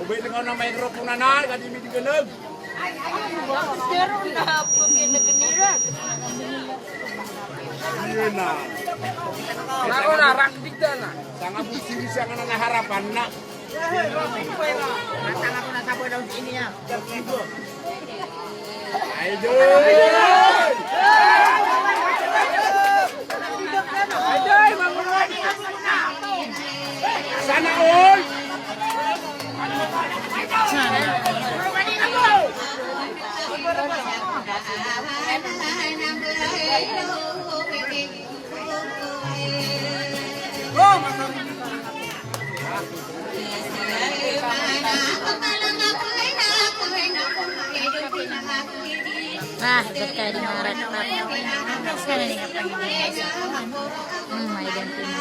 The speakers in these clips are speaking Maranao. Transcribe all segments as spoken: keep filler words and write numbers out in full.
Obay tengkaw na microphone anan, ka di mi di geneg. Pero na po kinaganiran. Iyon na. Nako na, rakdik da na. Sanga po siri siya nga na harapan na. Matanga ko na sa buwan daw sa ini niya. Idol! Sana all! Ah, berkah di marat. Hmm, I don't think.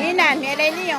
Inan, miyalay niyo.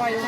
Wi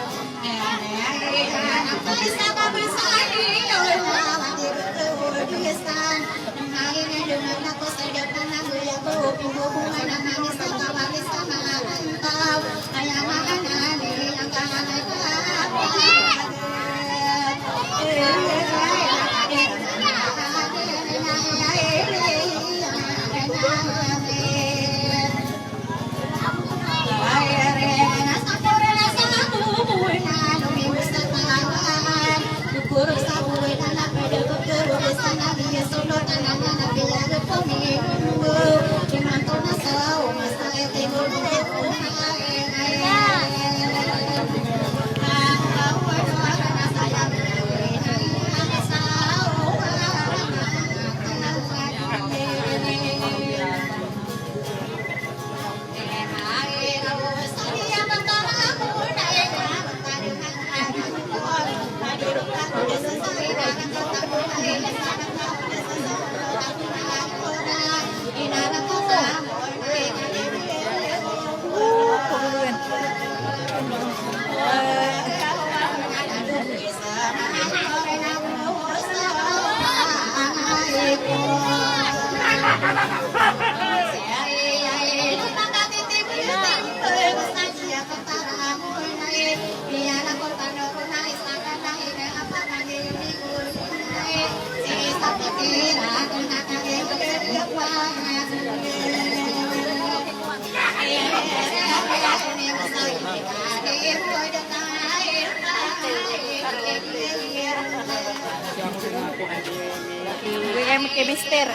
M K Mister.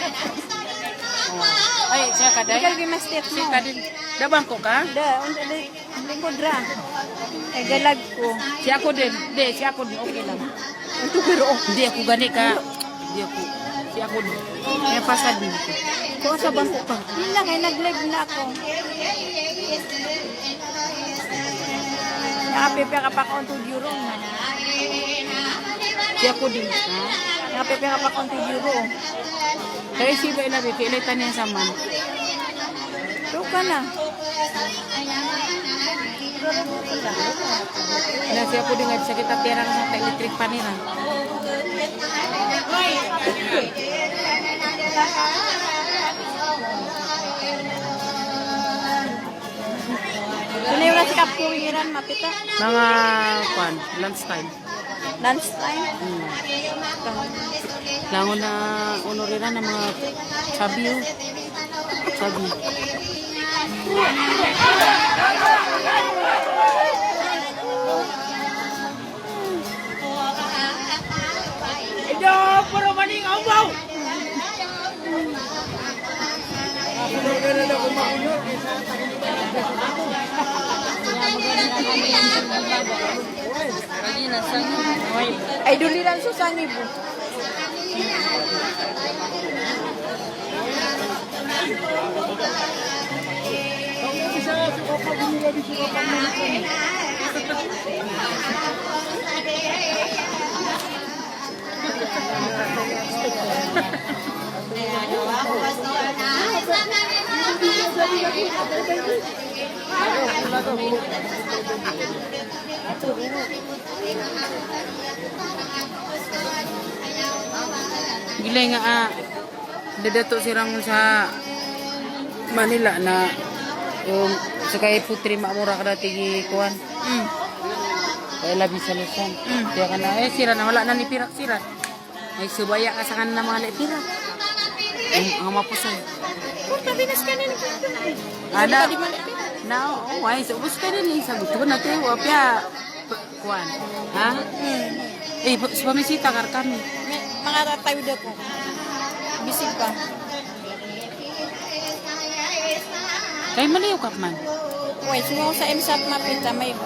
Ay, siya ka, day? Ikaw, Mister, siya ka din. Da bangko ka? Da, unta di. Lingkod ra. Ay, galag ko. Si ako din. Di, si ako din. Okay lang. Ito, pero, oh. Hindi ako gani ka. Hindi ako. Si ako din. Kaya pasad mo. Kung sa bangko ka. Hindi lang, ay nag-live na ako. Nakapipiya ka pa ka on to Juro. Si ako din. Ha? Nakapipiya ka pa ka on to Juro. Kaya si ba ilabi, kailan tanya sa man? Ito ka na. Na siya po din nga sakit at tiyarang sa electric pan iran. Ano yung nasa kapkuwing iran, mapita? Mga, kwan, lunch time. Lunch time? Hmm. Langon na onor iran na mga sabi, oh. Sabi. Ito, puro maning awbaw! Ay, doliran so sangib. Gilay nga, ah, dadato siran sa Manila na, um, so kay Putri Makmura ka dati gi kowan. Mm. Kay labi sa Luzon. Mm. Kaya ka na, eh, siran na wala na ni pirak siran. Ay, subaya ka sa kanan na mga lay pirak. Ang, ang mapusay. Kung tabi na sa kanan, ano? Tabi na sa kanan. Na, oh, ay, so, ubos ka na ni, sabi ko na, tayo, wapya. Kuwan. Ha? Hmm. Eh, bu-, so pamisita ka rkami. May, mga tatawid ako. Bisig pa. Kay maliw ka man. Uy, sumo sa M SAT mapita, may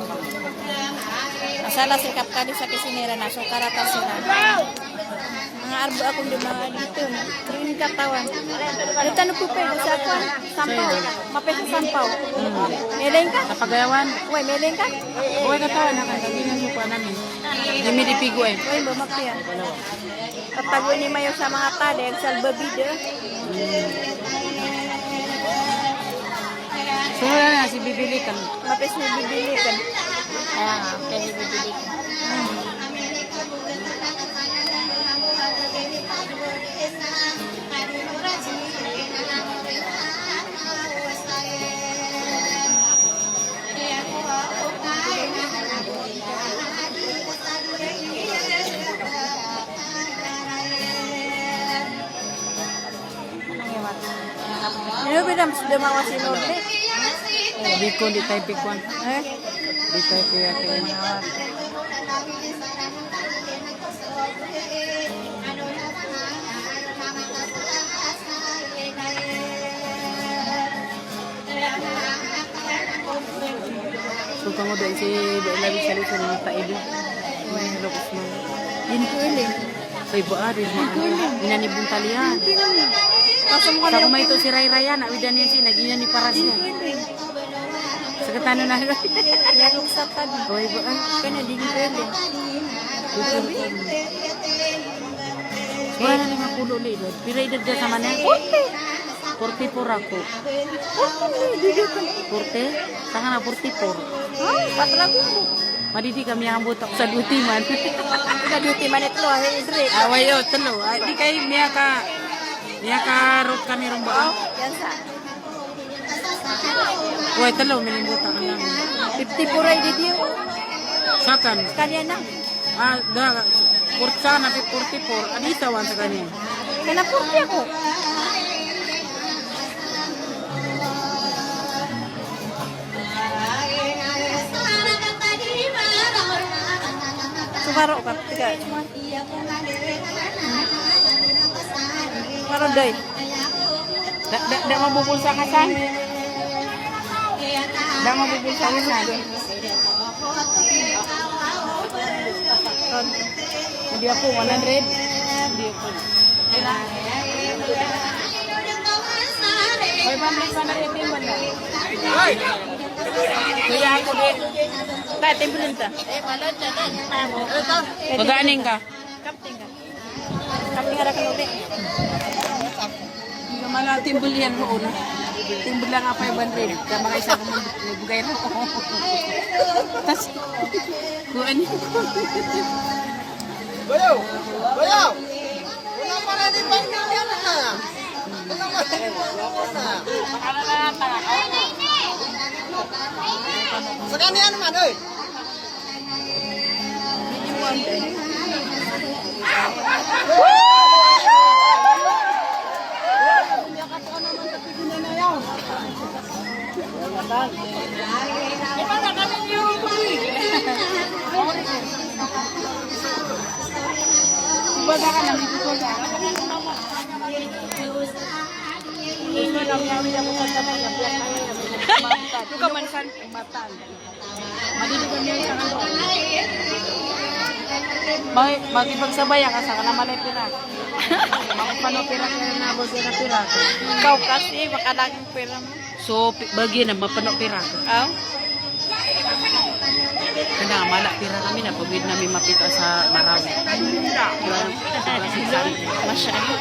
asala si Kapkadi sa kisinira na, so karata sira. Mga arba akong di mga dito, no? Hindi katawan. Ano tanong po, pwede sa ako? Sampaw. Mapit sa Sampaw. Hmm. Meleng ka? Sa Pagayawan? Uy, meleng ka? Uy, katawan na ka. Hindi na suko namin. Hindi mi di pigo eh. Uy, ba mapiya? Patago ni Mayo sa mga tali, ang salbabida. So, wala na, si Bibilikan. Mapit si Bibilikan. Kaya nga, kaya hindi dinig. Ano ba, dam, sudah mawas in order? Di ko, di tayo pikuan. Eh? Di tayo piyakin. So, kamodan si Bella bisa luto ng paido. Uy, lukos mo. Hindi ko iling. Uy, ba, ah, di mo. Hindi ko iling. Ina ni Buntalian. Hindi ko iling. Pasok mo. Sa na kumay ito si Ray Ryan, awidan niya si, naging niya ni Paras niya. Hindi ko iling. Sa katano na. Yan, lukos sa tabi. Uy, ba, ah. Kaya na, hindi ko iling. Wala na nga pulo, di ba? Pira edad ka sa Manila? Forty. Forty-four ako. Forty? Sangkanan a forty-four. Ay, pat ragon. Madidi kami ang botak sa duty man. Sa duty man ito, eh, Idri. Ah, wayo, telo. Ah, di kay miyaka, miyakarot kami ron ba? Oh, yan sa. Way, telo, minimbotak kami. Fifty-four ay didi, oh. Sakan? Kaniyan na. Ah, da, forty na, forty-four. Adi isa wan sa kaniyan. Kena forty ako. Sumaro ka, tiga. Sumaro, day. Da, da, da mabubulsa ka san? Da mabubulsa ka san? Hindi ako, one hundred. Hindi ako. Hoy, pambili sa mga itim ba na? Hoy! Kaya ako din. Ta, timbulan ta. Pag-aaning ka? Kapting ka. Kapting ara ka lote. Hindi ka mala timbul yan mo una. Timbul lang apa yung banrin. Sa mga isa ko magbigay na ako. Tas, kuan. Bayaw! Bayaw! Wala pa na di ba yung yan na? Wala pa na di ba yung yan na? Sa kanya naman, oy! Magi-, magipagsabay ka sa kanamay a pira. Mapano pira ka na, boss, na pira. Ikaw kasi, makalaging pira mo. So, pi-, bagian na mapano pira ka. Aw? Kena mala pira kami na, pagid nami mapita sa Marawi. Masha Allah.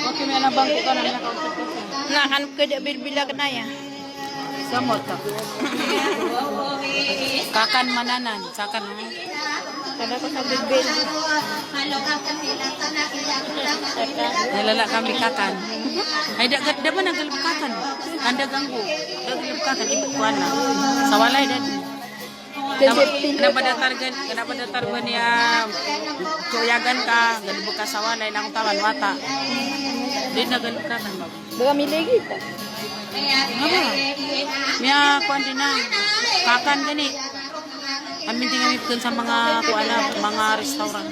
Okay, may alam bang kita na niya kausap ko? Kakan ko da bilbil akn aya. Samot. Kakan mananan, sakan. Kada ko sa bilbil. Nalala kami kakan. Ay, da, da ba nagalbk kakan? Anda ganggo. Da galbk kakan, ibuk ko ana. Sa walay da. Kna ba datar gn, kna ba datar gn iya, koyagan ka, galbk ka sa walay, langkawan, wata. Di na galbk ka kan. Baka miligi ta. Nga ba? Miyakowan di na. Kakan gani. Amin di ngami pkn sa manga kowan, manga restaurant.